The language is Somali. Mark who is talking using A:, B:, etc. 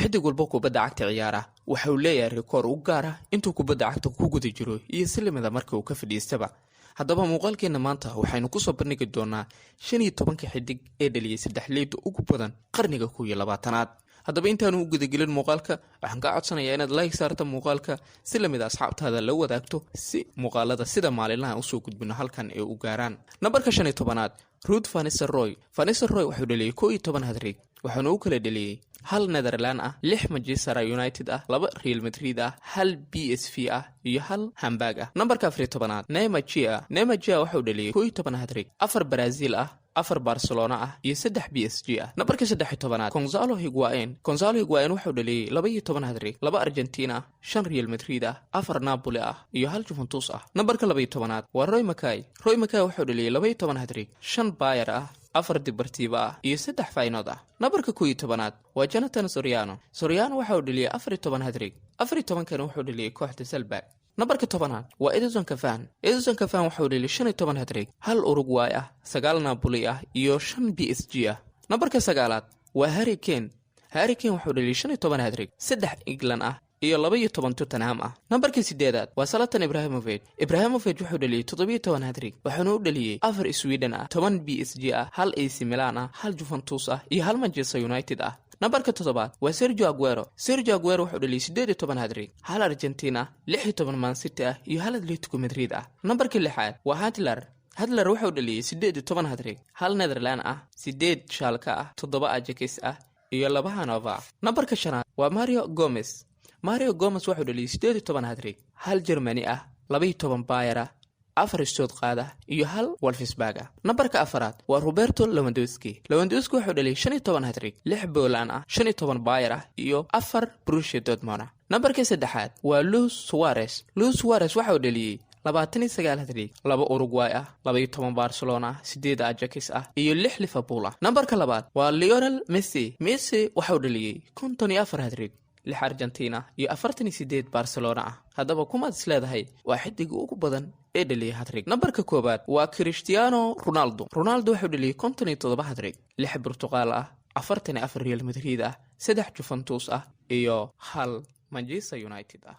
A: Xidig walba kubadda cagta ciyaara waxa uu leeyahay rikoor u gaar ah intuu kubadda cagta ku guda jiro iyo si lamida marka uu ka fadhiistaba. Haddaba, muuqaalkeenna maanta waxaynu kusoo bandhigi doonaa 15-ka xidig ee dhaliyay saddexleyda ugu badan qarniga 21-aad. Haddaba, intaanu u gudagelin muuqaalka, waxaan kaa codsanayaa inaad like saarta muuqaalka, si lamid a asxaabtaada la wadaagto, si muuqaalada sida maalinlaha usoo gudbino halkan ee u gaaraan. Nambarka 15-aad, Ruud van Nistelrooy. Van Nistelrooy wuxuu dhaliyey 11 hat-trick, waxaana u kala dhaliyey hal Netherland ah, lix Manchester United ah, laba Real Madrid ah, hal PSV ah iyo hal Hamburg ah. Nambarka 14-aad, Neymar Jr. Neymar Jr waxauu dhaliyey 11 hat-trick, afar Brazil ah, afar Barcelona ah iyo saddex PSG ah. Nambarka 13-aad, Gonzalo Higuain. Gonzalo Higuain wuxuu dhaliyey 12 hat-trick, laba Argentina ah, shan Real Madrid ah, afar Napoli ah iyo hal Juventus ah. Nambarka 12-aad waa Roy Makaay. Roy Makaay wuxuu dhaliyey 12 hat-trick, shan Bayer ah, afar Deportivo ah iyo saddex Feyenoord ah. Nambarka 11-aad waa Jonathan Soriano. Soriano waxa uu dhaliyey 14 hat-trick, 14-kani wuxuu dhaliyey kooxda Salzburg. Nambarka 10-aad waa Edinson Cavani. Edinson Cavani waxauu dhaliyay 15 hat-trick, hal Uruguay ah, sagaal Napoli ah iyo shan PSG ah. Nambarka sagaalaad waa Harry Kane. Harry Kane wuxuu dhaliyay 15 hat-trick, saddex England ah iyo 12 Tottenham ah. Nambarka sideedaad waa Zlatan Ibrahimovic. Ibrahimovic wuxuu dhaliyey 17 hat-trick, waxaana u dhaliyey afar Sweden ah, 10 PSG ah, hal AC Milan ah, hal Juventus ah iyo hal Manchester United ah. Nambarka toddobaad waa Sergio Aguero. Sergio Aguero wuxuu dhaliyey 18 hat-trick, hal Argentin ah, 16 Man City ah iyo hal Atletico Madrid ah. Nambarka lixaad waa Huntelaar. Huntelaar wuxuu dhaliyey 18 hat-trick, hal Netherland ah, sideed Schalke ah, toddoba Ajax ah iyo laba Hannover ah. Nambarka shanaad waa Mario Gomez. Mario Gomez wuxuu dhaliyey 18 hat-trick, hal Germany ah, 12 Bayer ah, afar Stuttgart ah iyo hal Wolfsburg ah. Nambarka afaraad waa Robert Lewandowski. Lewandowski wuxuu dhaliyay 15 hat-trick, lix Poland ah, 15 Bayer ah iyo afar Borussia Dortmund ah. Nambarka saddexaad waa Luis Suarez. Luis Suarez waxauu dhaliyey 29 hat-trick, laba Uruguay ah, 12 Barcelona ah, sideed Ajax ah iyo lix Liverpool ah. Nambarka labaad waa Lionel Messi. Messi waxauu dhaliyey 54 hat-trick, lix Argentina iyo 48 Barcelona ah. Haddaba, kumaad is leedahay waa xidiga ugu badan ee dhaliyay hat-trick? Nambarka koowaad waa Cristiano Ronaldo. Ronaldo wuxuu dhaliyey 57 hat-trick, lix Portuqaal ah, 44 Real Madrid ah, saddex Juventus ah iyo hal Manchester United ah.